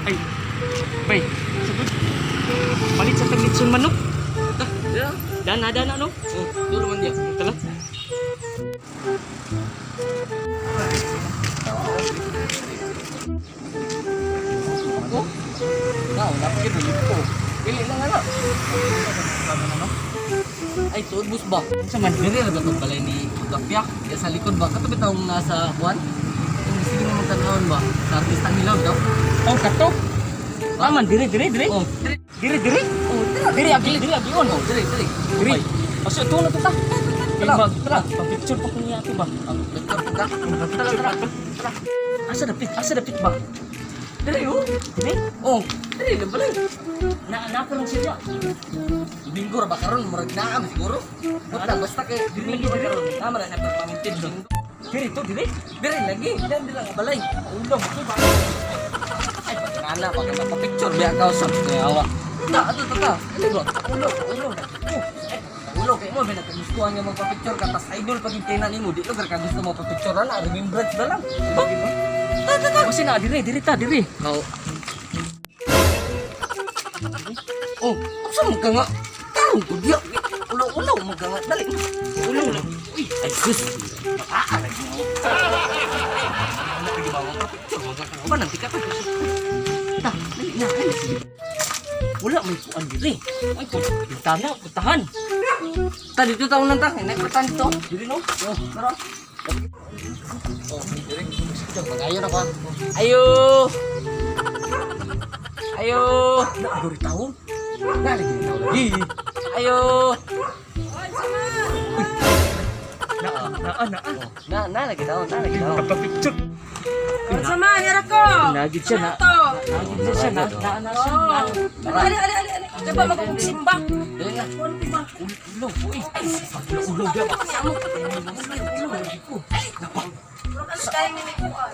Ay, bay, sagot. Palit sa taglitson manok. Ah, dira. Dana, dana, no? Oh, dulo man diya. Tala. Oh. Na, wala pa gid ko. Pili lang ana. Ay, tuod bus ba? Unsa man? Diri ra ba tong balay ni Gapyak? Ya sa likod ba? Kato bitawng nasa buwan? Yung sige mo tanawon ba? Sa artista nila daw. Oh, kato. Aman, dire, dire, dire. Oh, diri. Dire, dire. Oh, diri. Dire, agi, dire, agi on. Oh, diri, diri. Dire. O, so, tulo to ta. Tala, Tala, picture pa ko niya ato ba? Ang doktor ka. Tara, tara. Tara. Asa dapit ba? Diri oh. Dire? Oh, diri lang balay. Na, na lang siya. Domingo ra ba karon murag naa man siguro. Basta basta kay Domingo ra karon. Tama ra sa pagpamintin Domingo. Dire to, dire. Diri lagi, dan diri ang balay. Ulo, mo ba? Ay, pagkana, baka mapapicture biya ka sa awa. Ta, ato ta ta. Ano ba? Ulo, ulo. Oh, ay, ulo kay mo ba nakagustuhan nga magpa-picture ka tas idol pag kay nimo di lugar ka gusto mo pa-picture na remembrance na lang. Diba? Ta ta ta. Kasi na, dire, dire ta, dire. Oh. Oh, asa mo ka nga? Tarong ko diya. Ulo ulo mo ka nga. Dali. Ulo lang. Uy, ay sus. Mataa lagi mo. Ano ka ba mo picture mo ka ba nang tika pa. Ta, dali na, dali. Wala may kuan dire. Ay, ko, bintana, putahan. Ta dito taon lang ta. Nagpatan dito. Dire no? Oh, tara. Oh, dire. Magayo na ko. Ayo. Ayo. Na, agor taon. Na lagi na lagi. Ayo. Na, na, na. Oh, na na lagi taon, na lagi taon. Pagpa-picture. Ano man, yara ko. Nagid siya na. Ano to? Nagid siya na. Na, na siya. Oh. Ali, ali, ali, ali. Diba magpagsimba? Dili na. Ano ba? Ulo, uy. Ulo, ulo, diya ba? Ulo, lagi ko. Ano kaya ni Kuan?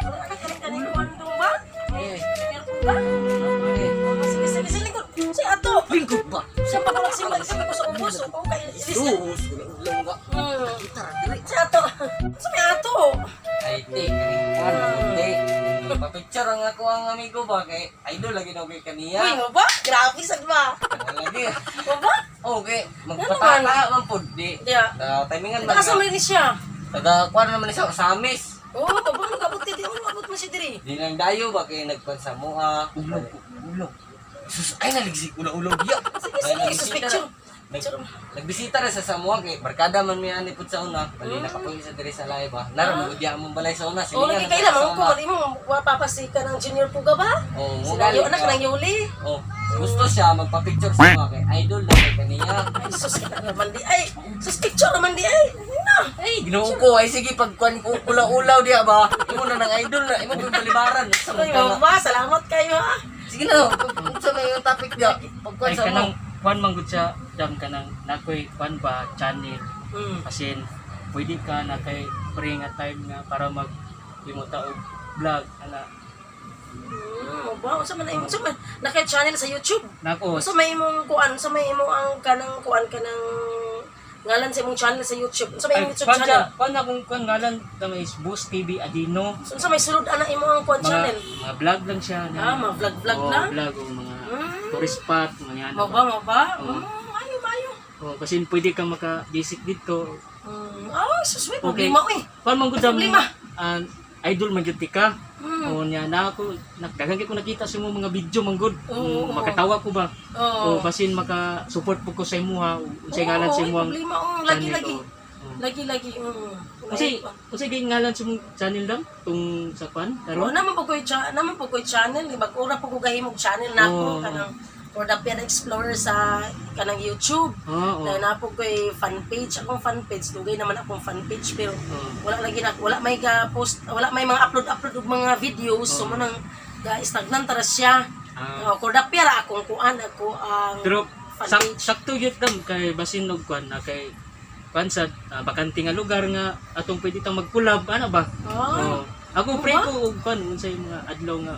Ano kaya ni Kuan dong ba? Eh, Meron ba? eh. Sige, sige, sige, lingkod. Si ato. Lingkod ba? Siya pa kawag simba, simba ko sa ubos. O kay Sus, ulo, ulo nga. Kita ra dili. Si ato. Sa may ato. Ay, te, kaning kuan, te. Pa-picture ang ako ang amigo ba kay idol lagi daw kay Uy, kaniya. mo ba? Grabe sad ba? Ano lagi. Mo ba? Okay, magpatata man pud di. Yeah. Na timingan man. Nakasama ni siya. Taga kuan naman siya Samis. Oo, oh, pablo kabot ti, di mo abot mo siya diri. Di lang dayo ba kay nagkuan sa mua. Ulo, ulo. Sus, ay naligsik ulo-ulo biya. Sige, sige, sus picture. Nag, nagbisita ra sa Samoa kay barkada man mi ani pud sa una. Bali nakapuyo sa diri sa lahi ba. Nara mo diya among balay sa una. Oh, Silingan lagi na kay sa lamang una. ko, di mo mapapasika ng junior puga ba? Oh, mo Sila gali. anak ng Yuli. Oh, gusto siya magpa-picture sa mga kay idol na kay kaniya. Ay, sus ka na naman di ay. Sus picture naman di ay. Na. Ay, Ginoo ko ay sige pag kuan ko ulaw-ulaw diya ba. Imo na nang idol na, imo gyud balibaran. Sa Ay, mga nga. mama, salamat kayo ha. Sige na, unsa may yung topic diya? Pag kuan Ay, sa mo. kanang kuan man gud siya, dam kanang nakoy kuan ba channel. Asin, pwede ka na kay pre nga time nga para mag himo ta og vlog ana. Ba, unsa man unsa man naka channel sa YouTube. Nako, Unsa may imong kuan, unsa may imong ang kanang kuan kanang ngalan sa imong channel sa YouTube. Unsa may ay, imong YouTube kuan siya, channel? kuan akong kuan ngalan tama is Boost TV Adino. So, unsa may sulod ana imong ang kuan Mga, channel? mga vlog lang siya na. Ah, mga vlog-vlog Oo, lang. vlog o mga tourist spot, mga yan. Mo ba, mo ba? Oo. Ayo, ayo. Oh, kasi pwede kang maka-basic dito. Ah, sus, wait, Okay. problema oy. Kuan man gud dam, Problema. ah, idol man gyud ti ka. O niya na ako nagdagan kay ko nakita sa imong mga video man gud. Oo. Makatawa ko ba? Oo. O basin maka-support po ko sa imuha, unsay ngalan sa Oo, imong problema, oo. Lagi, channel, lagi. oo. Oo. Lagi, lagi. Unsay unsay gay ngalan sa imong channel dam tung sa kwan Oo, karon? naman po ko'y naman po ko'y channel, di ba? Ura po ko gahimog channel na ako Oo. kanang for the Pian Explorer sa kanang YouTube. Oo. Na na po ko'y fan page, akong fan page, dugay naman akong fan page pero Oo. wala lagi na wala may ga post, wala may mga upload upload og mga videos, so mo nang ga stagnant ra siya. Ah. Oh, Cordapia ra akong kuan ako ang Pero fan page. sakto gyud dam kay basin og kwan na kay kwan sa bakante nga lugar nga atong pwede tang mag-collab ana ba? Ah. Oo. Ako Oo pray ba? ko og kwan unsay mga adlaw nga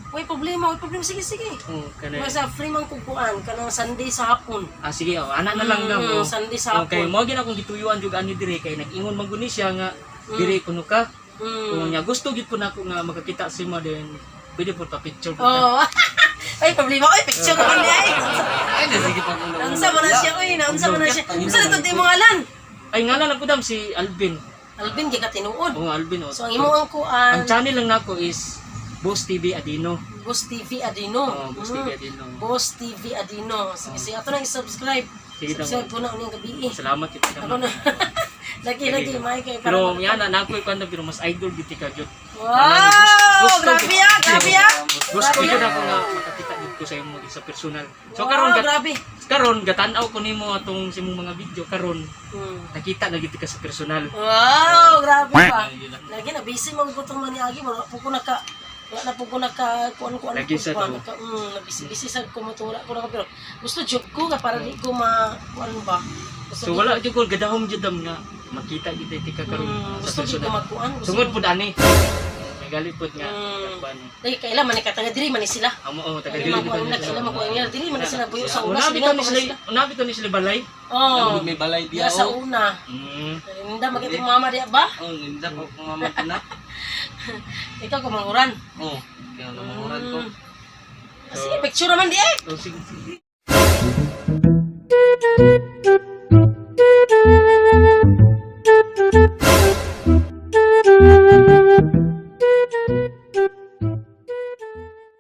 May problema, may problema, sige sige. oh kanay. Basta free man kog kuan kanang Sunday sa hapon. Ah sige, oh, ana na lang dam. Oh. Sunday sa Okay, hapon. mo gyud akong gituyuan jud ani dire kay nag-ingon man gud ni siya nga dire kuno ka. Kung niya gusto gyud ko nako nga makakita si mo then Pwede po pa picture po. Oh. Ay, problema. Oy, picture ko man ay. Ay, na sige pag ulo. Naunsa man na siya, oy, naunsa man na siya. Unsa na to di mo ngalan? Ay, nga lang ko dam si Alvin. Alvin gi ka tinuod. Oo, Alvin. Oh. So ang imo ang kuan, Ang channel lang nako is Boss TV Adino. Boss TV Adino. Oh, Boss TV Adino. Boss TV Adino. Sige, sige, ato nang i-subscribe. Sige, tama. Subscribe po na uning gabi. Eh. Salamat kita. Ako na. Lagi, lagi, may kay Pero yan na nako kan pero mas idol gid ka jud. Wow! Gusto- Grabe ah, grabe ah. Gusto jud ako nga makakita jud ko sa imo sa personal. So Wow, karon grabe. karon gatan-aw ko nimo atong sa imong mga video karon nakita na gid ka sa personal. Wow, grabe pa. Lagi na busy man ko tong maniagi, wala na po ko naka kuan kuan Lagi sa ko to. naka na busy busy sa ko mo wala ko na pero gusto jud ko nga para di ko ma kuan ba. Gusto So wala jud ko gadahom jud dam nga makita gid ka karon sa gusto jud ko personal. magkuan. Gusto Sungod pud ani. May galit pud nga kuan. Dahil kaila man ni katanga diri man ni sila. Amo, oh, taga Kaila dili man kuan na kaila man kuan nga diri man ni sila buyo sa una. Una Sige bitaw nga ni pa sila, sila. una bitaw ni sila balay. Oh. May balay Diya diya sa oh. una. Ninda magitong mama diya ba? Oh, ninda ko kung mama na. Ikaw kumanguran. Oh, kaya namanguran ko. Sige, picture naman di eh. Oh, sige, sige.